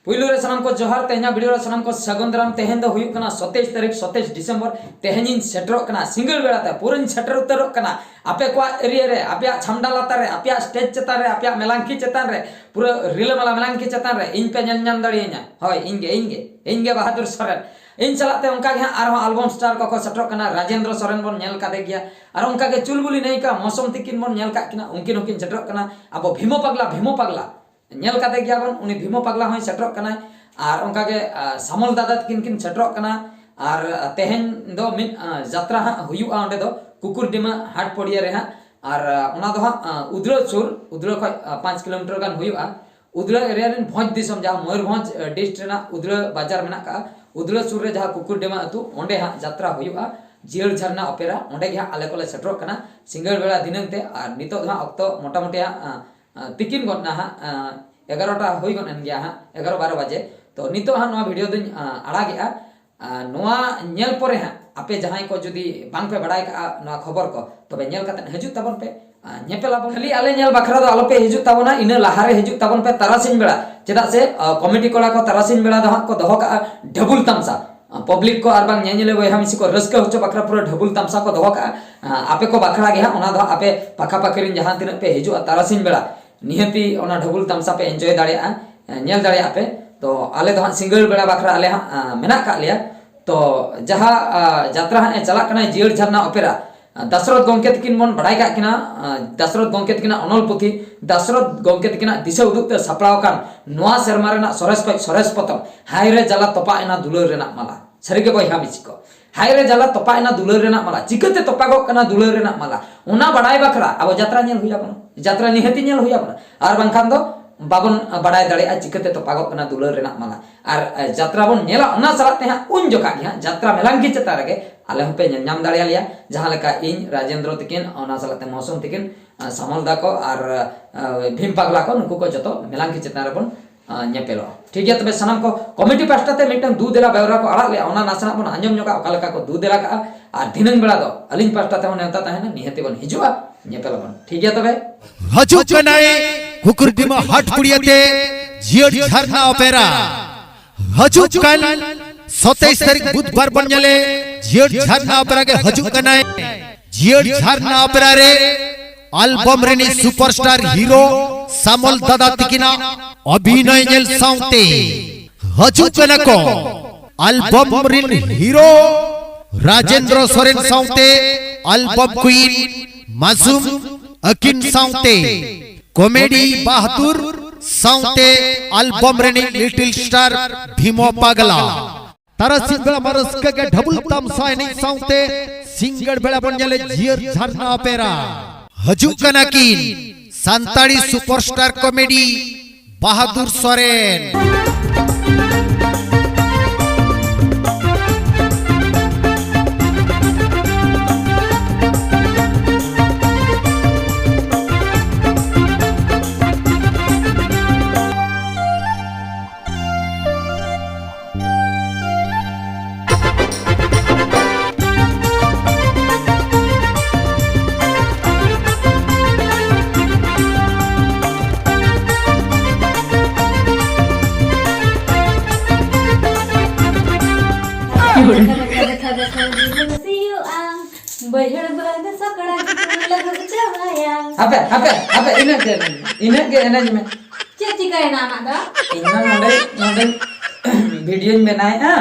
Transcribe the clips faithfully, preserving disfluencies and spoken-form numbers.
ᱯᱩᱭᱞᱩ ᱨᱮ ᱥᱟᱱᱟᱢ ᱠᱚ ᱡᱚᱦᱟᱨ᱾ ᱛᱮᱦᱮᱧᱟᱜ ᱵᱷᱤᱰᱤᱭᱳ ᱨᱮ ᱥᱟᱱᱟᱢ ᱠᱚ ᱥᱟᱹᱜᱩᱱ ᱫᱟᱨᱟᱢ᱾ ᱛᱮᱦᱮᱧ ᱫᱚ ᱦᱩᱭᱩᱜ ᱠᱟᱱᱟ ᱥᱚᱛᱮᱭᱤᱥ ᱛᱟᱹᱨᱤᱠᱷ, ᱥᱚᱛᱮᱭᱤᱥ ᱰᱤᱥᱮᱢᱵᱚᱨ᱾ ᱛᱮᱦᱮᱧᱤᱧ ᱥᱮᱴᱮᱨᱚᱜ ᱠᱟᱱᱟ, ᱥᱤᱸᱜᱟᱹᱲ ᱵᱮᱲᱟ ᱛᱮ ᱯᱩᱨᱟᱹᱧ ᱥᱮᱴᱮᱨ ᱩᱛᱟᱹᱨᱚᱜ ᱠᱟᱱᱟ ᱟᱯᱮ ᱠᱚᱣᱟᱜ ᱮᱨᱤᱭᱟ ᱨᱮ, ᱟᱯᱮᱭᱟᱜ ᱪᱷᱟᱢᱰᱟ ᱞᱟᱛᱟᱨ ᱨᱮ, ᱟᱯᱮᱭᱟᱜ ᱥᱴᱮᱡᱽ ᱪᱮᱛᱟᱱ ᱨᱮ, ᱟᱯᱮᱭᱟᱜ ᱢᱮᱞᱟᱝᱠᱤ ᱪᱮᱛᱟᱱ ᱨᱮ, ᱯᱩᱨᱟᱹ ᱨᱤᱞᱟᱹᱢᱟᱞᱟ ᱢᱮᱞᱟᱝᱠᱤ ᱪᱮᱛᱟᱱ ᱨᱮ ᱤᱧ ᱯᱮ ᱧᱮᱞ ᱧᱟᱢ ᱫᱟᱲᱮᱭᱟᱹᱧᱟ᱾ ᱦᱳᱭ, ᱤᱧ ᱜᱮ, ᱤᱧ ᱜᱮ, ᱤᱧ ᱜᱮ ᱵᱟᱦᱟᱫᱩᱨ ᱥᱚᱨᱮᱱ᱾ ᱤᱧ ᱥᱟᱞᱟᱜ ᱛᱮ ᱚᱱᱠᱟ ᱜᱮ ᱦᱟᱸᱜ ᱟᱨᱦᱚᱸ ᱟᱞᱵᱚᱢ ᱥᱴᱟᱨ ᱠᱚᱠᱚ ᱥᱮᱴᱮᱨᱚᱜ ᱠᱟᱱᱟ᱾ ᱨᱟᱡᱮᱱᱫᱨᱚ ᱥᱚᱨᱮᱱ ᱵᱚᱱ ᱧᱮᱞ ᱠᱟᱫᱮ ᱜᱮᱭᱟ, ᱟᱨ ᱚᱱᱠᱟ ᱜᱮ ᱪᱩᱞᱵᱩᱞᱤ ᱱᱟᱭᱤᱠᱟ ᱢᱚᱥᱚᱢ ᱛᱤᱠᱤᱱ ᱵᱚᱱ ᱧᱮᱞ ᱠᱟᱜ ᱠᱤᱱᱟ, ᱩᱱᱠᱤᱱ ᱦᱚᱸᱠᱤᱱ ᱥᱮᱴᱮᱨᱚᱜ ᱠᱟᱱᱟ᱾ ᱟᱵᱚ ᱵᱷᱤᱢᱚ ᱯᱟᱜᱽᱞᱟ, ᱵᱷᱤᱢᱚ ᱯᱟᱜᱽᱞᱟ ᱧᱮᱞ ᱠᱟᱫᱮ ᱜᱮᱭᱟ ᱵᱚᱱ, ᱩᱱᱤ ᱵᱷᱤᱢᱚ ᱯᱟᱜᱽᱞᱟ ᱦᱚᱸᱭ ᱥᱮᱴᱮᱨᱚᱜ ᱠᱟᱱᱟᱭ᱾ ᱟᱨ ᱚᱱᱠᱟ ᱜᱮ, ᱟ, ᱥᱟᱢᱚᱞ ᱫᱟᱫᱟ ᱛᱟᱹᱠᱤᱱ ᱠᱤᱱ ᱥᱮᱴᱮᱨᱚᱜ ᱠᱟᱱᱟ᱾ ᱟᱨ, ᱟ, ᱛᱮᱦᱮᱧ ᱫᱚ ᱢᱤᱫ, ᱟ, ᱡᱟᱛᱨᱟ ᱦᱟᱸᱜ ᱦᱩᱭᱩᱜᱼᱟ ᱚᱸᱰᱮ ᱫᱚ ᱠᱩᱠᱩᱨᱰᱤᱢᱟ ᱦᱟᱴ ᱯᱚᱲᱤᱭᱟ ᱨᱮ ᱦᱟᱸᱜ᱾ ᱟᱨ, ᱟ, ᱚᱱᱟ ᱫᱚ ᱦᱟᱸᱜ, ᱟ, ᱩᱫᱽᱲᱟᱹ ᱥᱩᱨ, ᱩᱫᱽᱲᱟᱹ ᱠᱷᱚᱡ, ᱟ, ᱯᱟᱸᱪ ᱠᱤᱞᱳᱢᱤᱴᱟᱨ ᱜᱟᱱ ᱦᱩᱭᱩᱜᱼᱟ᱾ ᱩᱫᱽᱲᱟᱹ ᱮᱨᱤᱭᱟ ᱨᱮᱱ ᱵᱷᱚᱸᱡᱽ ᱫᱤᱥᱚᱢ, ᱡᱟᱦᱟᱸ ᱢᱚᱭᱩᱨᱵᱷᱚᱸᱡᱽ, ᱟ, ᱰᱤᱥᱴ ᱨᱮᱱᱟᱜ ᱩᱫᱽᱲᱟᱹ ᱵᱟᱡᱟᱨ ᱢᱮᱱᱟᱜ ᱠᱟᱜᱼᱟ, ᱩᱫᱽᱲᱟᱹ ᱥᱩᱨ ᱨᱮ ᱡᱟᱦᱟᱸ ᱠᱩᱠᱩᱨᱰᱤᱢᱟ ᱟᱹᱛᱩ, ᱚᱸᱰᱮ ᱦᱟᱸᱜ ᱡᱟᱛᱨᱟ ᱦᱩᱭᱩᱜᱼᱟ᱾ ᱡᱤᱭᱟᱹᱲ ᱡᱷᱟᱨᱱᱟ ᱚᱯᱮᱨᱟ, ᱚᱸᱰᱮ ᱜᱮ ᱦᱟᱸᱜ ᱟᱞᱮ ᱠᱚᱞᱮ ᱥᱮᱴᱮᱨᱚᱜ ᱠᱟᱱᱟ ᱥᱤᱸᱜᱟᱹᱲ ᱵᱮᱲᱟ ᱫᱷᱤᱱᱟᱹᱝ ᱛᱮ᱾ ᱟᱨ ᱱᱤᱛᱚᱜ ᱫᱚ ᱦᱟᱸᱜ ᱚᱠᱛᱚ ᱢᱚᱴᱟᱢᱩᱴᱤ ᱦᱟᱸᱜ, ᱟ, ᱟ, ᱛᱤᱠᱤᱱ ᱜᱚᱫ ᱱᱟ ᱦᱟᱸᱜ, ᱟ, ᱮᱜᱟᱨᱚᱴᱟ ᱦᱩᱭ ᱜᱚᱫ ᱮᱱ ᱜᱮᱭᱟ ᱦᱟᱸᱜ, ᱮᱜᱟᱨᱚ ᱵᱟᱨᱚ ᱵᱟᱡᱮ᱾ ᱛᱚ ᱱᱤᱛᱚᱜ ᱦᱟᱸᱜ ᱱᱚᱣᱟ ᱵᱷᱤᱰᱤᱭᱳ ᱫᱚᱧ, ᱟ, ᱟᱲᱟᱜᱮᱜᱼᱟ᱾ ᱟ, ᱱᱚᱣᱟ ᱧᱮᱞ ᱯᱚᱨᱮ ᱦᱟᱸᱜ ᱟᱯᱮ ᱡᱟᱦᱟᱸᱭ ᱠᱚ ᱡᱩᱫᱤ ᱵᱟᱝ ᱯᱮ ᱵᱟᱲᱟᱭ ᱠᱟᱜᱼᱟ ᱱᱚᱣᱟ ᱠᱷᱚᱵᱚᱨ ᱠᱚ, ᱛᱚᱵᱮ ᱧᱮᱞ ᱠᱟᱛᱮ ᱦᱤᱡᱩᱜ ᱛᱟᱵᱚᱱ ᱯᱮ, ᱟ, ᱧᱮᱯᱮᱞ ᱟᱵᱚᱱ᱾ ᱠᱷᱟᱹᱞᱤ ᱟᱞᱮ ᱧᱮᱞ ᱵᱟᱠᱷᱨᱟ ᱫᱚ ᱟᱞᱚ ᱯᱮ ᱦᱤᱡᱩᱜ ᱛᱟᱵᱚᱱᱟ, ᱤᱱᱟᱹ ᱞᱟᱦᱟ ᱨᱮ ᱦᱤᱡᱩᱜ ᱛᱟᱵᱚᱱ ᱯᱮ ᱛᱟᱨᱟᱥᱤᱧ ᱵᱮᱲᱟ, ᱪᱮᱫᱟᱜ ᱥᱮ, ᱟ, ᱠᱚᱢᱤᱴᱤ ᱠᱚᱲᱟ ᱠᱚ ᱛᱟᱨᱟᱥᱤᱧ ᱵᱮᱲᱟ ᱫᱚ ᱦᱟᱸᱜ ᱠᱚ ᱫᱚᱦᱚ ᱠᱟᱜᱼᱟ ᱰᱷᱟᱹᱵᱩᱞ ᱛᱟᱢᱥᱟ᱾ ᱟ, ᱯᱟᱵᱽᱞᱤᱠ ᱠᱚ ᱟᱨ ᱵᱟᱝ ᱧᱮᱧᱮᱞᱤᱭᱟᱹ ᱵᱚᱭᱦᱟ ᱢᱤᱥᱤ ᱠᱚ ᱨᱟᱹᱥᱠᱟᱹ ᱦᱚᱪᱚ ᱵᱟᱠᱷᱨᱟ ᱯᱩᱨᱟᱹ ᱰᱷᱟᱹᱵᱩᱞ ᱛᱟᱢᱥᱟ ᱠᱚ ᱫᱚᱦᱚ ᱠᱟᱜᱼᱟ᱾ ᱟ, ᱟᱯᱮ ᱠᱚ ᱵᱟᱠᱷᱨᱟ ᱜᱮ ᱦᱟᱸᱜ ᱚᱱᱟ ᱫᱚ ᱦᱟᱸᱜ ᱟᱯᱮ ᱯᱟᱠᱟ ᱯᱟᱠᱤ ᱨᱮᱱ ᱡᱟᱦᱟᱸ ᱛᱤᱱᱟᱹᱜ ᱯᱮ ᱦᱤᱡᱩᱜᱼᱟ ᱛᱟᱨᱟᱥᱤᱧ ᱵᱮᱲᱟ, ᱱᱤᱦᱟᱹᱛᱤ ᱚᱱᱟ ᱰᱷᱟᱹᱵᱩᱞ ᱛᱟᱢᱥᱟ ᱯᱮ ᱮᱱᱡᱚᱭ ᱫᱟᱲᱮᱭᱟᱜᱼᱟ, ᱮ, ᱧᱮᱞ ᱫᱟᱲᱮᱭᱟᱜᱼᱟ ᱯᱮ᱾ ᱛᱚ ᱟᱞᱮ ᱫᱚ ᱦᱟᱸᱜ ᱥᱤᱸᱜᱟᱹᱲ ᱵᱮᱲᱟ ᱵᱟᱠᱷᱨᱟ ᱟᱞᱮ ᱦᱟᱸᱜ, ᱟ, ᱢᱮᱱᱟᱜ ᱠᱟᱜ ᱞᱮᱭᱟ᱾ ᱛᱚ ᱡᱟᱦᱟᱸ, ᱟ, ᱡᱟᱛᱨᱟ ᱦᱟᱸᱜ ᱮ ᱪᱟᱞᱟᱜ ᱠᱟᱱᱟ ᱡᱤᱭᱟᱹᱲ ᱡᱷᱟᱨᱱᱟ ᱚᱯᱮᱨᱟ, ᱟ, ᱫᱟᱥᱨᱚᱛ ᱜᱚᱢᱠᱮ ᱛᱟᱹᱠᱤᱱ ᱵᱚᱱ ᱵᱟᱲᱟᱭ ᱠᱟᱜ ᱠᱤᱱᱟ, ᱟ, ᱫᱟᱥᱨᱚᱛ ᱜᱚᱢᱠᱮ ᱛᱟᱹᱠᱤᱱᱟᱜ ᱚᱱᱚᱞ ᱯᱩᱛᱷᱤ, ᱫᱟᱥᱨᱚᱛ ᱜᱚᱢᱠᱮ ᱛᱟᱹᱠᱤᱱᱟᱜ ᱫᱤᱥᱟᱹ ᱩᱫᱩᱜ ᱛᱮ ᱥᱟᱯᱲᱟᱣ ᱟᱠᱟᱱ ᱱᱚᱣᱟ ᱥᱮᱨᱢᱟ ᱨᱮᱱᱟᱜ ᱥᱚᱨᱮᱥ ᱠᱷᱚᱡ ᱥᱚᱨᱮᱥ ᱯᱚᱛᱚᱵ, ᱦᱟᱭ ᱨᱮ ᱡᱟᱞᱟ ᱛᱚᱯᱟᱜ ᱮᱱᱟ ᱫᱩᱞᱟᱹᱲ ᱨᱮᱱᱟᱜ ᱢᱟᱞᱟ᱾ ᱥᱟᱹᱨᱤᱜᱮ ᱵᱚᱭᱦᱟ ᱢᱤᱥᱤ ᱠᱚ, ᱦᱟᱭ ᱨᱮ ᱡᱟᱞᱟ ᱛᱚᱯᱟᱜ ᱮᱱᱟ ᱫᱩᱞᱟᱹᱲ ᱨᱮᱱᱟᱜ ᱢᱟᱞᱟ, ᱪᱤᱠᱟᱹᱛᱮ ᱛᱚᱯᱟᱜᱚᱜ ᱠᱟᱱᱟ ᱫᱩᱞᱟᱹᱲ ᱨᱮᱱᱟᱜ ᱢᱟᱞᱟ, ᱚᱱᱟ ᱵᱟᱲᱟᱭ ᱵᱟᱠᱷᱨᱟ ᱟᱵᱚ ᱡᱟᱛᱨᱟ ᱧᱮᱞ ᱦᱩᱭ ᱟᱵᱚᱱᱟ, ᱡᱟᱛᱨᱟ ᱱᱤᱦᱟᱹᱛᱤ ᱧᱮᱞ ᱦᱩᱭ ᱟᱵᱚᱱᱟ, ᱟᱨ ᱵᱟᱝᱠᱷᱟᱱ ᱫᱚ ᱵᱟᱵᱚᱱ ᱵᱟᱲᱟᱭ ᱫᱟᱲᱮᱭᱟᱜᱼᱟ ᱪᱤᱠᱟᱹᱛᱮ ᱛᱚᱯᱟᱜᱚᱜ ᱠᱟᱱᱟ ᱫᱩᱞᱟᱹᱲ ᱨᱮᱱᱟᱜ ᱢᱟᱞᱟ᱾ ᱟᱨ, ᱮ, ᱡᱟᱛᱨᱟ ᱵᱚᱱ ᱧᱮᱞᱟ, ᱚᱱᱟ ᱥᱟᱞᱟᱜ ᱛᱮ ᱦᱟᱸᱜ ᱩᱱ ᱡᱚᱠᱷᱟ ᱜᱮ ᱦᱟᱸᱜ ᱡᱟᱛᱨᱟ ᱢᱮᱞᱟᱝᱠᱤ ᱪᱮᱛᱟᱱ ᱨᱮᱜᱮ ᱟᱞᱮ ᱦᱚᱸᱯᱮ ᱧᱮᱞ ᱧᱟᱢ ᱫᱟᱲᱮᱭᱟᱞᱮᱭᱟ, ᱡᱟᱦᱟᱸ ᱞᱮᱠᱟ ᱤᱧ, ᱨᱟᱡᱮᱱᱫᱨᱚ ᱛᱤᱠᱤᱱ, ᱚᱱᱟ ᱥᱟᱞᱟᱜ ᱛᱮ ᱢᱚᱦᱥᱩᱢ ᱛᱤᱠᱤᱱ, ᱟ, ᱥᱟᱢᱚᱞ ᱫᱟ ᱠᱚ ᱟᱨ, ᱟ, ᱵᱷᱤᱢ ᱯᱟᱜᱽᱞᱟ ᱠᱚ, ᱱᱩᱠᱩ ᱠᱚ ᱡᱚᱛᱚ ᱢᱮᱞᱟᱝᱠᱤ ᱪᱮᱛᱟᱱ ᱨᱮᱵᱚᱱ, ᱟ, ᱧᱮᱯᱮᱞᱚᱜᱼᱟ᱾ ᱴᱷᱤᱠ ᱜᱮᱭᱟ, ᱛᱚᱵᱮ ᱥᱟᱱᱟᱢ ᱠᱚ ᱠᱚᱢᱤᱴᱤ ᱯᱟᱦᱴᱟ ᱛᱮ ᱢᱤᱫᱴᱟᱝ ᱫᱩ ᱫᱮᱞᱟ ᱵᱮᱣᱨᱟ ᱠᱚ ᱟᱲᱟᱜ ᱞᱮᱜᱼᱟ, ᱚᱱᱟ ᱱᱟᱥᱮᱱᱟᱜ ᱵᱚᱱ ᱟᱸᱡᱚᱢ ᱧᱚᱜᱟ, ᱚᱠᱟ ᱞᱮᱠᱟ ᱠᱚ ᱫᱩ ᱫᱮᱞᱟ ᱠᱟᱜᱼᱟ᱾ ᱟᱨ ᱫᱷᱤᱱᱟᱹᱝ ᱵᱮᱲᱟ ᱫᱚ ᱟᱹᱞᱤᱧ ᱯᱟᱦᱴᱟ ᱛᱮᱦᱚᱸ ᱱᱮᱣᱛᱟ ᱛᱟᱦᱮᱱᱟ, ᱱᱤᱦᱟᱹᱛᱤ ᱵᱚᱱ ᱦᱤᱡᱩᱜᱼᱟ, ᱧᱮᱯᱮᱞ ᱟᱵᱚᱱ᱾ ᱴᱷᱤᱠ ᱜᱮᱭᱟ, ᱛᱚᱵᱮ ᱦᱤᱡᱩᱜ ᱠᱟᱱᱟᱭ ᱠᱩᱠᱩᱨᱰᱤᱢᱟ ᱦᱟᱴ ᱯᱩᱲᱤᱭᱟᱹ ᱛᱮ᱾ ᱡᱤᱭᱟᱹᱲ ᱡᱷᱟᱨᱱᱟ ᱚᱯᱮᱨᱟ ᱦᱤᱡᱩᱜ ᱠᱟᱱ ᱥᱟᱛᱟᱭᱤᱥ ᱛᱟᱹᱨᱤᱠᱷ ᱵᱩᱫᱷᱵᱟᱨ ᱵᱚᱱ ᱧᱮᱞᱮ᱾ ᱡᱤᱭᱟᱹᱲ ᱡᱷᱟᱨᱱᱟ ᱚᱯᱮᱨᱟ ᱜᱮ ᱦᱤᱡᱩᱜ ᱠᱟᱱᱟᱭ᱾ ᱡᱤᱭᱟᱹᱲ ᱡᱷᱟᱨᱱᱟ ᱚᱯᱮᱨᱟ ᱨᱮ ᱟᱞᱵᱚᱢ ᱨᱤᱱᱤᱡ ᱥᱩᱯᱟᱨᱥᱴᱟᱨ ᱦᱤᱨᱳ ᱥᱟᱢᱚᱞ ᱫᱟᱫᱟ ᱛᱤᱠᱤᱱᱟᱜ ᱚᱵᱷᱤᱱᱚᱭ ᱧᱮᱞ ᱥᱟᱶᱛᱮ ᱦᱤᱡᱩᱜ ᱠᱟᱱᱟ ᱠᱚ ᱟᱞᱵᱚᱢ ᱨᱤᱱ ᱦᱤᱨᱳ ᱨᱟᱡᱮᱱᱫᱨᱚ ᱥᱚᱨᱮᱱ ᱥᱟᱶᱛᱮ ᱟᱞᱵᱚᱢ ᱠᱩᱭᱤᱱ ᱢᱟᱥᱩᱢ ᱟᱹᱠᱤᱱ ᱥᱟᱶᱛᱮ ᱠᱚᱢᱮᱰᱤ ᱵᱟᱦᱟᱫᱩᱨ ᱥᱟᱶᱛᱮ ᱟᱞᱵᱚᱢ ᱨᱤᱱᱤᱡ ᱞᱤᱴᱤᱞ ᱥᱴᱟᱨ ᱵᱷᱤᱢᱚ ᱯᱟᱜᱽᱞᱟ᱾ ᱛᱟᱨᱟᱥᱤᱧ ᱵᱮᱲᱟ ᱢᱟ ᱨᱟᱹᱥᱠᱟᱹ ᱜᱮ ᱰᱷᱟᱵᱩᱞ ᱛᱟᱢᱥᱟ ᱮᱱᱮᱡ ᱥᱟᱶᱛᱮ ᱥᱤᱸᱜᱟᱹᱲ ᱵᱮᱲᱟ ᱵᱚᱱ ᱧᱮᱞᱮ ᱡᱤᱭᱟᱹᱲ ᱡᱷᱟᱨᱱᱟ ᱚᱯᱮᱨᱟ᱾ ᱦᱤᱡᱩᱜ ᱠᱟᱱᱟ ᱠᱤᱱ ᱥᱟᱱᱛᱟᱲᱤ ᱥᱩᱯᱟᱨᱥᱴᱟᱨ ᱠᱚᱢᱮᱰᱤ ᱵᱟᱦᱟᱫᱩᱨ ᱥᱚᱨᱮᱱ᱾ ᱵᱟᱹᱭᱦᱟᱹᱲ ᱵᱟᱹᱫᱽ ᱥᱟᱠᱲᱟ ᱞᱟᱹᱦᱩᱫ ᱪᱟᱵᱟᱭᱟ᱾ ᱦᱟᱯᱮ, ᱦᱟᱯᱮ, ᱦᱟᱯᱮ, ᱤᱱᱟᱹᱜ ᱜᱮ ᱮᱱᱮᱡ ᱢᱮ, ᱤᱱᱟᱹᱜ ᱜᱮ ᱮᱱᱮᱡ ᱢᱮ᱾ ᱪᱮᱫ ᱪᱤᱠᱟᱹᱭᱮᱱᱟ ᱟᱢᱟᱜ ᱫᱚ? ᱤᱧ ᱢᱟ ᱱᱚᱰᱮ, ᱱᱚᱰᱮ ᱵᱷᱤᱰᱤᱭᱳᱧ ᱵᱮᱱᱟᱣᱮᱫᱼᱟ᱾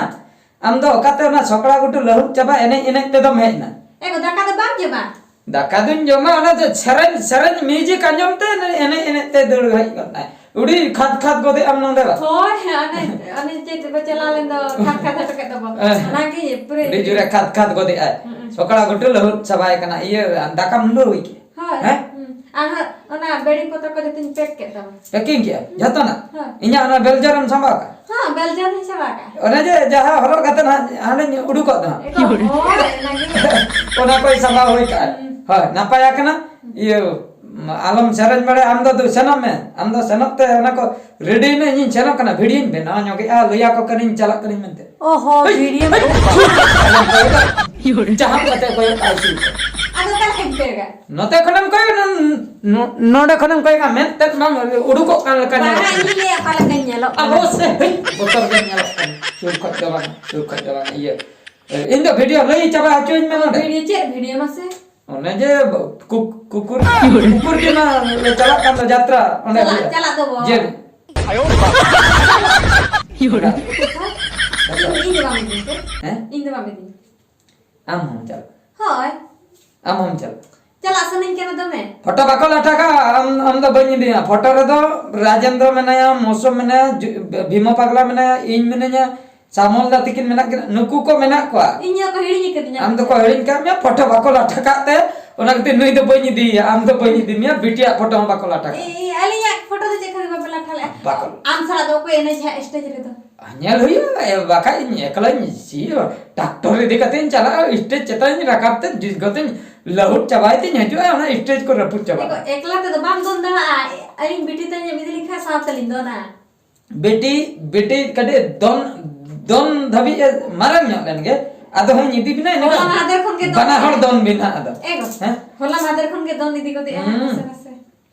ᱟᱢ ᱫᱚ ᱚᱠᱟᱛᱮ ᱚᱱᱟ ᱥᱚᱠᱲᱟ ᱜᱷᱩᱴᱩ ᱞᱟᱹᱦᱩᱫ ᱪᱟᱵᱟ ᱮᱱᱮᱡ ᱮᱱᱮᱡ ᱛᱮᱫᱚᱢ ᱦᱮᱡ ᱮᱱᱟ? ᱮ ᱜᱚ, ᱫᱟᱠᱟ ᱫᱚ ᱵᱟᱢ ᱡᱚᱢᱟ? ᱫᱟᱠᱟ ᱫᱩᱧ ᱡᱚᱢᱟ, ᱚᱱᱟ ᱫᱚ ᱥᱮᱨᱮᱧ, ᱥᱮᱨᱮᱧ ᱢᱤᱭᱩᱡᱤᱠ ᱟᱸᱡᱚᱢ ᱛᱮ ᱮᱱᱮᱡ ᱮᱱᱮᱡ ᱛᱮ ᱫᱟᱹᱲ ᱦᱮᱡ ᱜᱚᱫ ᱱᱟᱭ᱾ ᱩᱰᱤ ᱠᱷᱟᱫ ᱠᱷᱟᱫ ᱜᱚᱫᱮ ᱟᱢ ᱱᱚᱸᱰᱮ ᱫᱚ᱾ ᱦᱳᱭ, ᱚᱱᱮ, ᱚᱱᱮ ᱪᱮᱫ ᱵᱚ ᱪᱟᱞᱟᱣ ᱞᱮᱱ ᱫᱚ, ᱠᱷᱟᱫ ᱠᱷᱟᱫ ᱦᱚᱴᱚ ᱠᱮᱫ ᱫᱚᱵᱚ᱾ ᱦᱮᱸ᱾ ᱚᱱᱟᱜᱮ ᱯᱩᱨᱟᱹ ᱟᱹᱰᱤ ᱡᱳᱨᱮ ᱠᱷᱟᱫ ᱠᱷᱟᱫ ᱜᱚᱫᱮ ᱟᱭ᱾ ᱦᱩᱸ᱾ ᱥᱚᱠᱲᱟ ᱜᱷᱩᱴᱩ ᱞᱟᱹᱦᱩᱫ ᱪᱟᱵᱟᱭ ᱠᱟᱱᱟ᱾ ᱤᱭᱟᱹ, ᱫᱟᱠᱟᱢ ᱞᱩ ᱦᱩᱭ ᱠᱮᱫ? ᱦᱳᱭ᱾ ᱦᱮᱸ? ᱦᱩᱸ᱾ ᱟᱨ ᱦᱟᱸᱜ ᱚᱱᱟ ᱵᱮᱲᱤ ᱯᱚᱛᱚᱵ ᱠᱚ ᱡᱚᱛᱚᱧ ᱯᱮᱠ ᱠᱮᱫ ᱛᱟᱢᱟ᱾ ᱯᱮᱠᱤᱝ ᱠᱮᱫᱼᱟ? ᱡᱷᱚᱛᱚᱱᱟᱜ? ᱦᱳᱭ᱾ ᱤᱧᱟᱹᱜ ᱚᱱᱟ ᱵᱮᱞᱡᱟᱨ ᱮᱢ ᱥᱟᱢᱵᱟᱣ ᱠᱟᱜᱼᱟ? ᱦᱚᱸ, ᱵᱮᱞᱡᱟᱨ ᱦᱚᱸᱧ ᱥᱟᱢᱵᱟᱣ ᱠᱟᱜᱼᱟ᱾ ᱚᱱᱮ ᱡᱮ ᱡᱟᱦᱟᱸ ᱦᱚᱨᱚᱜ ᱠᱟᱛᱮ ᱦᱟᱸᱜ ᱦᱟᱸᱰᱮᱧ ᱩᱰᱩᱠᱚᱜ ᱫᱚ ᱦᱟᱸᱜ᱾ ᱮᱠᱫᱚᱢ, ᱦᱳᱭ, ᱚᱱᱟᱜᱮ᱾ ᱚᱱᱟ ᱠᱚᱭ ᱥᱟᱢᱵᱟᱣ ᱦᱩᱭ ᱠᱟᱜᱼᱟ᱾ ᱦᱩᱸ᱾ ᱦᱳᱭ, ᱱᱟᱯᱟᱭ ᱟᱠᱟᱱᱟ᱾ ᱦᱩᱸ᱾ ᱤᱭᱟᱹ, ᱟᱞᱚᱢ ᱥᱮᱨᱮᱧ ᱵᱟᱲᱟᱭᱟ, ᱟᱢ ᱫᱚ ᱫᱩ ᱥᱮᱱᱚᱜ ᱢᱮ᱾ ᱟᱢ ᱫᱚ ᱥᱮᱱᱚᱜ ᱛᱮ ᱚᱱᱟ ᱠᱚ ᱨᱮᱰᱤᱭ ᱢᱮ, ᱤᱧᱤᱧ ᱥᱮᱱᱚᱜ ᱠᱟᱱᱟ, ᱵᱷᱤᱰᱤᱭᱳᱧ ᱵᱮᱱᱟᱣ ᱧᱚᱜᱮᱜᱼᱟ, ᱞᱟᱹᱭ ᱟᱠᱚ ᱠᱟᱹᱱᱟᱹᱧ ᱪᱟᱞᱟᱜ ᱠᱟᱹᱱᱟᱹᱧ ᱢᱮᱱᱛᱮ᱾ ᱚ ᱦᱚᱸ, ᱦᱳᱭ, ᱵᱷᱤᱰᱤᱭᱳ ᱦᱳᱭ, ᱵᱮᱱᱟᱣ᱾ ᱡᱟᱦᱟᱸ ᱠᱟᱛᱮ ᱠᱚᱭᱚᱜ ᱠᱟᱜᱼᱟᱭ ᱥᱩᱨ ᱠᱷᱚᱱ᱾ ᱟᱫᱚ ᱱᱚᱛᱮ ᱠᱷᱚᱱᱮᱢ ᱠᱚᱭᱚᱜ, ᱱᱚ-, ᱱᱚ-, ᱱᱚᱰᱮ ᱠᱷᱚᱱᱮᱢ ᱠᱚᱭᱚᱜᱟ, ᱢᱮᱫ ᱛᱮᱫ ᱵᱟᱝ ᱩᱰᱩᱠᱚᱜ ᱠᱟᱱ ᱞᱮᱠᱟ ᱧᱮᱞᱚᱜ ᱠᱟᱱᱟ᱾ ᱤᱧ ᱞᱟᱹᱭᱟ ᱚᱠᱟ ᱞᱮᱠᱟᱧ ᱧᱮᱞᱚᱜ ᱠᱟᱱᱟ᱾ ᱟᱵᱚ ᱥᱮ, ᱦᱮᱸ, ᱵᱚᱛᱚᱨ ᱜᱮ ᱧᱮᱞᱚᱜ ᱠᱟᱱᱟ᱾ ᱥᱩᱨ ᱠᱷᱚᱡ ᱫᱚ ᱵᱟᱝ, ᱥᱩᱨ ᱠᱷᱚᱡ ᱫᱚ ᱵᱟᱝ, ᱤᱭᱟᱹ, ᱤᱧ ᱫᱚ ᱵᱷᱤᱰᱤᱭᱳ ᱞᱟᱹᱭ ᱪᱟᱵᱟ ᱦᱚᱪᱚᱧ ᱢᱮ ᱱᱚᱰᱮ᱾ ᱵᱷᱤᱰᱤᱭᱳ ᱪᱮᱫ ᱵᱷᱤᱰᱤᱭᱳ ᱢᱟᱥᱮ? ᱚᱱᱮ ᱡᱮ ᱠᱩ-, ᱠᱩᱠᱩᱨ, ᱠᱩᱠᱩᱨ ᱴᱤᱢᱟ ᱞᱮ ᱪᱟᱞᱟᱜ ᱠᱟᱱ ᱫᱚ ᱡᱟᱛᱨᱟ, ᱚᱸᱰᱮ ᱪᱟᱞᱟᱜ, ᱦᱩᱭᱩᱜᱼᱟ᱾ ᱪᱟᱞᱟᱜ ᱫᱚ ᱵᱚ᱾ ᱡᱮ ᱤᱧ, ᱤᱧ ᱫᱚ ᱵᱟᱢ ᱤᱫᱤᱧ ᱛᱮ? ᱦᱮᱸ? ᱤᱧ ᱫᱚ ᱵᱟᱢ ᱤᱫᱤᱧ᱾ ᱟᱢ ᱦᱚᱸᱢ ᱪᱟᱞᱟᱜ? ᱦᱳᱭ᱾ ᱟᱢ ᱦᱚᱸᱢ ᱪᱟᱞᱟᱜ? ᱪᱟᱞᱟᱜ ᱥᱟᱱᱟᱧ ᱠᱟᱱᱟ ᱫᱚᱢᱮ᱾ ᱯᱷᱳᱴᱳ ᱵᱟᱠᱚ ᱞᱟᱴᱷᱟ ᱠᱟᱜᱼᱟ, ᱟᱢ, ᱟᱢ ᱫᱚ ᱵᱟᱹᱧ ᱤᱫᱤᱭᱟ᱾ ᱯᱷᱳᱴᱳ ᱨᱮᱫᱚ ᱨᱟᱡᱮᱱᱫᱨᱚ ᱢᱮᱱᱟᱭᱟ, ᱢᱚᱥᱚᱢ ᱢᱮᱱᱟᱭᱟ, ᱡᱩ-, ᱵᱷᱤᱢᱚ ᱯᱟᱜᱽᱞᱟ ᱢᱮᱱᱟᱭᱟ, ᱤᱧ ᱢᱤᱱᱟᱹᱧᱟ, ᱥᱟᱢᱚᱞ ᱫᱟ ᱛᱤᱠᱤᱱ ᱢᱮᱱᱟᱜ ᱠᱤᱱᱟ, ᱱᱩᱠᱩ ᱠᱚ ᱢᱮᱱᱟᱜ ᱠᱚᱣᱟ᱾ ᱤᱧ ᱫᱚᱠᱚ ᱦᱤᱲᱤᱧ ᱟᱠᱟᱫᱤᱧᱟ᱾ ᱟᱢ ᱫᱚᱠᱚ ᱦᱤᱲᱤᱧ ᱠᱟᱜ ᱢᱮᱭᱟ, ᱯᱷᱳᱴᱳ ᱵᱟᱠᱚ ᱞᱟᱴᱷᱟ ᱠᱟᱜ ᱛᱮ, ᱚᱱᱟ ᱠᱷᱟᱹᱛᱤᱨ ᱱᱩᱭ ᱫᱚ ᱵᱟᱹᱧ ᱤᱫᱤᱭᱮᱭᱟ, ᱟᱢ ᱫᱚ ᱵᱟᱹᱧ ᱤᱫᱤ ᱢᱮᱭᱟ, ᱵᱤᱴᱤᱭᱟᱜ ᱯᱷᱳᱴᱳ ᱦᱚᱸ ᱵᱟᱠᱚ ᱞᱟᱴᱷᱟ ᱠᱟᱜ᱾ ᱮ, ᱮ, ᱟᱹᱞᱤᱧᱟᱜ ᱯᱷᱳᱴᱳ ᱫᱚ ᱪᱮᱫ ᱠᱷᱟᱹᱛᱤᱨ ᱵᱟᱯᱮ ᱞᱟᱴᱷᱟ ᱞᱮᱜᱼᱟ? ᱵᱟᱠᱚ᱾ ᱟᱢ ᱥᱟᱞᱟᱜ ᱫᱚ ᱚᱠᱚᱭ ᱮᱱᱮᱡᱟ ᱦᱟᱸᱜ ᱥᱴᱮᱡᱽ ᱨᱮᱫᱚ? ᱧᱮᱞ ᱦᱩᱭᱩᱜᱼᱟ, ᱮ, ᱵᱟᱠᱷᱟᱡ ᱤᱧ ᱮᱠᱞᱟᱧ ᱪᱮᱫ ᱴᱨᱟᱠᱴᱚᱨ ᱤᱫᱤ ᱠᱟᱛᱮᱧ ᱪᱟᱞᱟᱜᱼᱟ, ᱥᱴᱮᱡᱽ ᱪᱮᱛᱟᱱ ᱤᱧ ᱨᱟᱠᱟᱵ ᱛᱮ ᱡᱩᱛ ᱠᱟᱛᱮᱧ ᱞᱟᱹᱦᱩᱫ ᱪᱟᱵᱟᱭ ᱛᱮᱧ ᱦᱤᱡᱩᱜᱼᱟ, ᱚᱱᱟ ᱥᱴᱮᱡᱽ ᱠᱚ ᱨᱟᱹᱯᱩᱫ ᱪᱟᱵᱟᱜᱼᱟ᱾ ᱮᱠᱞᱟ ᱛᱮᱫᱚ ᱵᱟᱢ ᱫᱚᱱ ᱫᱟᱲᱮᱭᱟᱜᱼᱟ, ᱟᱹᱞᱤᱧ ᱵᱤᱴᱤ ᱛᱮᱧ ᱤᱫᱤ ᱞᱮᱠᱷᱟᱱ ᱥᱟᱶ ᱛᱮᱞᱤᱧ ᱫᱚᱱᱟ᱾ ᱵᱤᱴᱤ, ᱵᱤᱴᱤ ᱠᱟᱹᱴᱤᱡ ᱫᱚᱱ, ᱫᱚᱱ ᱫᱷᱟᱹᱵᱤᱡ ᱮ ᱢᱟᱨᱟᱝ ᱧᱚᱜ ᱞᱮᱱ ᱜᱮ, ᱟᱫᱚ ᱦᱚᱸᱧ ᱤᱫᱤ ᱵᱤᱱᱟ, ᱤᱱᱟᱹ ᱦᱚᱞᱟ ᱠᱷᱟᱱ ᱢᱟᱦᱫᱮᱨ ᱠᱷᱚᱱ ᱜᱮ ᱫᱚᱱ ᱵᱟᱱᱟ ᱦᱚᱲ ᱮᱫᱟᱭ᱾ ᱫᱚᱱ ᱵᱤᱱ ᱦᱟᱸᱜ ᱟᱫᱚ᱾ ᱮ ᱜᱚ, ᱦᱮᱸ? ᱦᱚᱞᱟ ᱢᱟᱦᱫᱮᱨ ᱠᱷᱚᱱ ᱜᱮ ᱫᱚᱱ ᱤᱫᱤ ᱜᱚᱫᱮᱜᱼᱟᱭ ᱦᱟᱸᱜ ᱦᱩᱸ᱾ ᱱᱟᱥᱮ ᱱᱟᱥᱮ᱾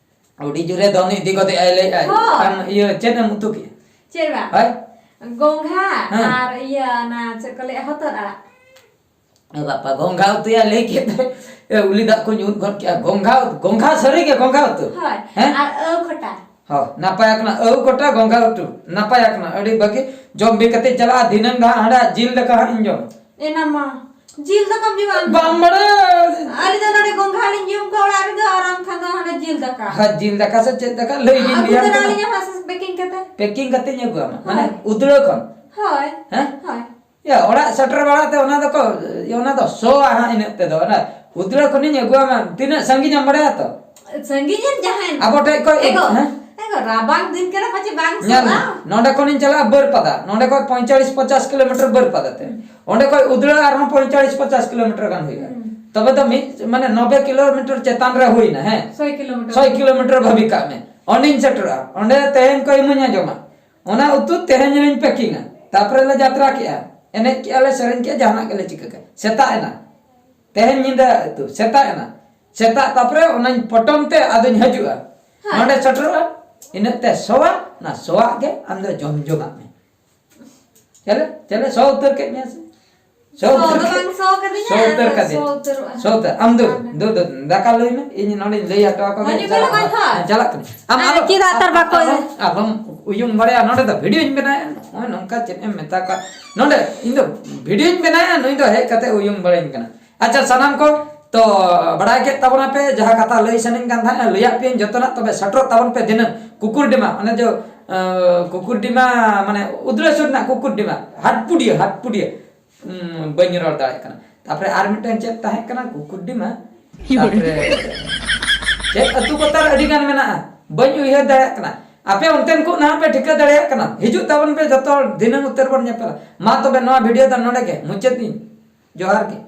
ᱟᱹᱰᱤ ᱡᱳᱨᱮ ᱫᱚᱱ ᱤᱫᱤ ᱜᱚᱫᱮᱜᱼᱟᱭ, ᱞᱟᱹᱭᱮᱜᱼᱟᱭ᱾ ᱦᱳᱭ᱾ ᱠᱷᱟᱱ ᱤᱭᱟᱹ ᱪᱮᱫ ᱮᱢ ᱩᱛᱩ ᱠᱮᱜᱼᱟ? ᱪᱮᱫ ᱵᱟᱝ? ᱦᱳᱭ? ᱜᱚᱝᱜᱷᱟ ᱦᱮᱸ᱾ ᱟᱨ ᱤᱭᱟᱹ ᱚᱱᱟ ᱪᱮᱫ ᱠᱚ ᱞᱟᱹᱭᱟ, ᱦᱚᱛᱚᱫ ᱟᱲᱟᱜ᱾ ᱮ ᱵᱟᱯᱟ, ᱜᱚᱝᱜᱷᱟ ᱩᱛᱩᱭᱟ ᱞᱟᱹᱭ ᱠᱮᱫ ᱫᱚᱭ᱾ ᱮ, ᱩᱞᱤ ᱫᱟᱜ ᱠᱚᱧ ᱩᱫ ᱜᱚᱫ ᱠᱮᱜᱼᱟ᱾ ᱜᱚᱝᱜᱷᱟ, ᱜᱚᱝᱜᱷᱟ ᱥᱟᱹᱨᱤ ᱜᱮ ᱜᱚᱝᱜᱷᱟ ᱩᱛᱩ? ᱦᱳᱭ, ᱦᱮᱸ? ᱟᱨ ᱟᱹᱣ ᱠᱷᱚᱴᱟ᱾ ᱦᱚᱸ, ᱱᱟᱯᱟᱭ ᱟᱠᱟᱱᱟ᱾ ᱟᱹᱣ ᱠᱷᱚᱴᱟ ᱜᱚᱝᱜᱷᱟ ᱩᱛᱩ᱾ ᱱᱟᱯᱟᱭ ᱟᱠᱟᱱᱟ᱾ ᱟᱹᱰᱤ ᱵᱷᱟᱹᱜᱤ᱾ ᱡᱚᱢ ᱵᱤ ᱠᱟᱛᱮ ᱪᱟᱞᱟᱜᱼᱟ᱾ ᱫᱷᱤᱱᱟᱹᱝ ᱫᱚ ᱦᱟᱸᱜ ᱦᱟᱸᱰᱮ ᱡᱤᱞ ᱫᱟᱠᱟ ᱦᱟᱸᱜ ᱤᱧ ᱡᱚᱢ᱾ ᱮᱱᱟ ᱢᱟ᱾ ᱡᱤᱞ ᱫᱟᱠᱟᱢ ᱡᱚᱢᱟ ᱟᱢ ᱫᱚ? ᱵᱟᱝ ᱵᱟᱲᱟᱭ᱾ ᱟᱞᱮ ᱫᱚ ᱱᱚᱰᱮ ᱜᱚᱝᱜᱷᱟ ᱞᱤᱧ ᱡᱚᱢ ᱠᱚᱣᱟ ᱚᱲᱟᱜ ᱨᱮᱫᱚ, ᱟᱨ ᱟᱢ ᱠᱷᱟᱱ ᱫᱚ ᱦᱟᱸᱰᱮ ᱡᱤᱞ ᱫᱟᱠᱟ᱾ ᱦᱮᱸ, ᱡᱤᱞ ᱫᱟᱠᱟ ᱥᱮ ᱪᱮᱫ ᱫᱟᱠᱟ ᱞᱟᱹᱭ ᱜᱤᱧ ᱟᱹᱜᱩ ᱞᱟᱹᱭᱟᱢ ᱛᱚᱨᱟ ᱠᱟᱱᱟ᱾ ᱟᱹᱞᱤᱧᱟ ᱦᱟᱸᱜ ᱥᱮ packing ᱠᱟᱛᱮ? Packing ᱠᱟᱛᱮᱧ ᱟᱹᱜᱩ ᱟᱢᱟ᱾ ᱢᱟᱱᱮ ᱦᱳᱭ᱾ ᱩᱫᱽᱲᱟᱹ ᱠᱷᱚᱱ᱾ ᱦᱳᱭ᱾ ᱦᱮᱸ? ᱦᱳᱭ᱾ ᱭᱟ, ᱚᱲᱟᱜ ᱥᱮᱴᱮᱨ ᱵᱟᱲᱟ ᱛᱮ ᱚᱱᱟ ᱫᱚᱠᱚ, ᱚᱱᱟ ᱫᱚ ᱥᱚᱣᱟ ᱦᱟᱸᱜ ᱤᱱᱟᱹᱜ ᱛᱮᱫᱚ᱾ ᱚᱱᱟ ᱩᱫᱽᱲᱟᱹ ᱠᱷᱚᱱᱤᱧ ᱟᱹᱜᱩᱣᱟᱢᱟ᱾ ᱛᱤᱱᱟᱹᱜ ᱥᱟᱺᱜᱤᱧ ᱮᱢ ᱵᱟᱲᱟᱭᱟ ᱛᱚ? ᱥᱟᱺᱜᱤᱧ ᱮᱱ ᱡᱟᱦᱟᱸᱭᱮᱱ᱾ ᱟᱵᱚ ᱴᱷᱮᱡ ᱠᱷᱚᱡ, ᱮᱜᱳ, ᱦᱮᱸ? ᱮᱜᱳ, ᱨᱟᱵᱟᱝ ᱫᱤᱱ ᱠᱟᱱᱟ, ᱯᱟᱪᱮ ᱵᱟᱝ ᱧᱮᱞ ᱥᱚᱣᱟ᱾ ᱢᱮ, ᱱᱚᱸᱰᱮ ᱠᱷᱚᱱᱤᱧ ᱪᱟᱞᱟᱜᱼᱟ ᱵᱟᱹᱨᱯᱟᱫᱟ᱾ ᱱᱚᱸᱰᱮ ᱠᱷᱚᱡ ᱯᱚᱸᱭᱛᱟᱞᱤᱥ ᱯᱚᱪᱟᱥ ᱠᱤᱞᱳᱢᱤᱴᱟᱨ ᱵᱟᱹᱨᱯᱟᱫᱟ ᱛᱮ᱾ ᱦᱩᱸ᱾ ᱚᱸᱰᱮ ᱠᱷᱚᱡ ᱩᱫᱽᱲᱟᱹ ᱟᱨᱦᱚᱸ ᱯᱚᱸᱭᱛᱟᱞᱤᱥ ᱯᱚᱪᱟᱥ ᱠᱤᱞᱳᱢᱤᱴᱟᱨ ᱜᱟᱱ ᱦᱩᱭᱩᱜᱼᱟ᱾ ᱦᱩᱸ᱾ ᱛᱚᱵᱮ ᱫᱚ ᱢᱤᱫ, ᱢᱟᱱᱮ, ᱱᱚᱵᱵᱳᱭ ᱠᱤᱞᱳᱢᱤᱴᱟᱨ ᱪᱮᱛᱟᱱ ᱨᱮ ᱦᱩᱭᱱᱟ, ᱦᱮᱸ? ᱥᱚᱭ ᱠᱤᱞᱳᱢᱤᱴᱟᱨ᱾ ᱥᱚᱭ ᱠᱤᱞᱳᱢᱤᱴᱟᱨ ᱵᱷᱟᱹᱵᱤ ᱠᱟᱜ ᱢᱮ᱾ ᱚᱸᱰᱮᱧ ᱥᱮᱴᱮᱨᱚᱜᱼᱟ᱾ ᱚᱸᱰᱮ ᱛᱮᱦᱮᱧ ᱠᱚ ᱤᱢᱟᱹᱧᱟ ᱡᱚᱢᱟᱜ᱾ ᱚᱱᱟ ᱩᱛᱩ ᱛᱮᱦᱮᱧ ᱨᱤᱧ packing-ᱟ᱾ ᱛᱟᱯᱚᱨᱮ ᱞᱮ ᱡᱟᱛᱨᱟ ᱠᱮᱜᱼᱟ, ᱮᱱᱮᱡ ᱠᱮᱜᱼᱟ ᱞᱮ, ᱥᱮᱨᱮᱧ ᱠᱮᱜᱼᱟ, ᱡᱟᱦᱟᱱᱟᱜ ᱜᱮᱞᱮ ᱪᱤᱠᱟᱹ ᱠᱮᱜᱼᱟ᱾ ᱥᱮᱛᱟᱜ ᱮᱱᱟ᱾ ᱛᱮᱦᱮᱧ ᱧᱤᱫᱟᱹ ᱩᱛᱩ, ᱥᱮᱛᱟᱜ ᱮᱱᱟ, ᱥᱮᱛᱟᱜ ᱛᱟᱯᱚᱨᱮ ᱚᱱᱟᱧ ᱯᱚᱴᱚᱢ ᱛᱮ ᱟᱫᱚᱧ ᱦᱤᱡᱩᱜᱼᱟ᱾ ᱦᱮᱸ᱾ ᱱᱚᱰᱮ ᱥᱮᱴᱮᱨᱚᱜᱼᱟ, ᱤᱱᱟᱹᱜ ᱛᱮ ᱥᱚᱣᱟ, ᱚᱱᱟ ᱥᱚᱣᱟᱜ ᱜᱮ ᱟᱢ ᱫᱚ ᱡᱚᱢ ᱡᱚᱝᱟᱜ ᱢᱮ᱾ ᱪᱮᱞᱮ, ᱪᱮᱞᱮ ᱥᱚ ᱩᱛᱟᱹᱨ ᱠᱮᱫ ᱢᱮᱭᱟ ᱥᱮ? ᱥᱚ ᱥᱚ ᱩᱛᱟᱹᱨ ᱫᱚ ᱠᱮᱫ ᱵᱟᱝ ᱥᱚ ᱠᱟᱫᱤᱧᱟ, ᱥᱚ ᱩᱛᱟᱹᱨ ᱟᱫᱚ ᱠᱟᱫᱤᱧ᱾ ᱥᱚ ᱩᱛᱟᱹᱨᱚᱜᱼᱟ᱾ ᱥᱚ ᱩᱛᱟᱹᱨ᱾ ᱟᱢ ᱫᱩ, ᱦᱮᱸ᱾ ᱫᱩ, ᱫᱩ, ᱫᱟᱠᱟ ᱞᱟᱹᱭ ᱢᱮ, ᱤᱧ ᱱᱚᱰᱮᱧ ᱞᱟᱹᱭ ᱦᱚᱴᱚ ᱟᱠᱚ ᱜᱮ᱾ ᱦᱤᱡᱩᱜ ᱢᱮ ᱞᱚᱜᱚᱱ ᱛᱷᱚᱨ᱾ ᱦᱮᱸ, ᱪᱟᱞᱟᱜ ᱠᱟᱹᱱᱟᱹᱧ᱾ ᱟᱢ ᱦᱮᱸ, ᱟᱞᱚ, ᱪᱮᱫᱟᱜ ᱟᱛᱟᱨ ᱵᱟᱠᱚ ᱟᱞᱚᱢ, ᱟᱞᱚᱢ ᱩᱭᱩᱝ ᱵᱟᱲᱟᱭᱟ, ᱱᱚᱰᱮ ᱫᱚ ᱵᱷᱤᱰᱤᱭᱳᱧ ᱵᱮᱱᱟᱣᱮᱫᱼᱟ᱾ ᱱᱚᱜᱼᱚᱭ ᱱᱚᱝᱠᱟ ᱪᱮᱫ ᱮᱢ ᱢᱮᱛᱟ ᱠᱚᱣᱟ? ᱱᱚᱰᱮ ᱤᱧ ᱫᱚ ᱵᱷᱤᱰᱤᱭᱳᱧ ᱵᱮᱱᱟᱣᱮᱫᱼᱟ, ᱱᱩᱭ ᱫᱚ ᱦᱮᱡ ᱠᱟᱛᱮ ᱩᱭᱩᱝ ᱵᱟᱲᱟᱧ ᱠᱟᱱᱟ᱾ ᱟᱪᱪᱷᱟ, ᱥᱟᱱᱟᱢ ᱠᱚ ᱛᱚ ᱵᱟᱲᱟᱭ ᱠᱮᱫ ᱛᱟᱵᱚᱱᱟ ᱯᱮ, ᱡᱟᱦᱟᱸ ᱠᱟᱛᱷᱟ ᱞᱟᱹᱭ ᱥᱟᱱᱟᱧ ᱠᱟᱱ ᱛᱟᱦᱮᱸᱫ, ᱞᱟᱹᱭᱟᱫ ᱯᱮᱭᱟᱹᱧ ᱡᱚᱛᱚᱱᱟᱜ᱾ ᱛᱚᱵᱮ ᱥᱮᱴᱮᱨᱚᱜ ᱛᱟᱵᱚᱱ ᱯᱮ ᱫᱤᱱᱟᱹᱢ ᱠᱩᱠᱩᱨᱰᱤᱢᱟ, ᱚᱱᱮ ᱡᱚ, ᱟᱸ, ᱠᱩᱠᱩᱨᱰᱤᱢᱟ, ᱢᱟᱱᱮ ᱩᱫᱽᱨᱟᱹᱥᱩᱨ ᱨᱮᱱᱟᱜ ᱠᱩᱠᱩᱨᱰᱤᱢᱟ, ᱦᱟᱴᱯᱩᱰᱤᱭᱟᱹ, ᱦᱟᱴᱯᱩᱰᱤᱭᱟᱹ᱾ ᱩᱸ, ᱵᱟᱹᱧ ᱨᱚᱲ ᱫᱟᱲᱮᱭᱟᱜ ᱠᱟᱱᱟ᱾ ᱛᱟᱯᱚᱨᱮ ᱟᱨ ᱢᱤᱫᱴᱮᱱ ᱪᱮᱫ ᱛᱟᱦᱮᱸ ᱠᱟᱱᱟ? ᱠᱩᱠᱩᱨᱰᱤᱢᱟ᱾ ᱛᱟᱯᱚᱨᱮ ᱪᱮᱫ ᱟᱹᱛᱩ ᱠᱚ ᱛᱟᱨ ᱟᱹᱰᱤ ᱜᱟᱱ ᱢᱮᱱᱟᱜᱼᱟ, ᱵᱟᱹᱧ ᱩᱭᱦᱟᱹᱨ ᱫᱟᱲᱮᱭᱟᱜ ᱠᱟᱱᱟ᱾ ᱟᱯᱮ ᱚᱱᱛᱮᱱ ᱠᱚ ᱱᱟᱦᱟᱜ ᱯᱮ ᱴᱷᱤᱠᱟᱹ ᱫᱟᱲᱮᱭᱟᱜ ᱠᱟᱱᱟ, ᱦᱤᱡᱩᱜ ᱛᱟᱵᱚᱱ ᱯᱮ, ᱡᱚᱛᱚ ᱦᱚᱲ ᱫᱤᱱᱟᱹᱢ ᱩᱛᱟᱹᱨ ᱵᱚᱱ ᱧᱮᱯᱮᱞᱟ᱾ ᱢᱟ ᱛᱚᱵᱮ ᱱᱚᱣᱟ ᱵᱷᱤᱰᱤᱭᱳ ᱫᱚ ᱱᱚᱰᱮ ᱜᱮ ᱢᱩᱪᱟᱹᱫ ᱫᱤᱧ᱾ ᱡᱚᱦᱟᱨ ᱜᱮ᱾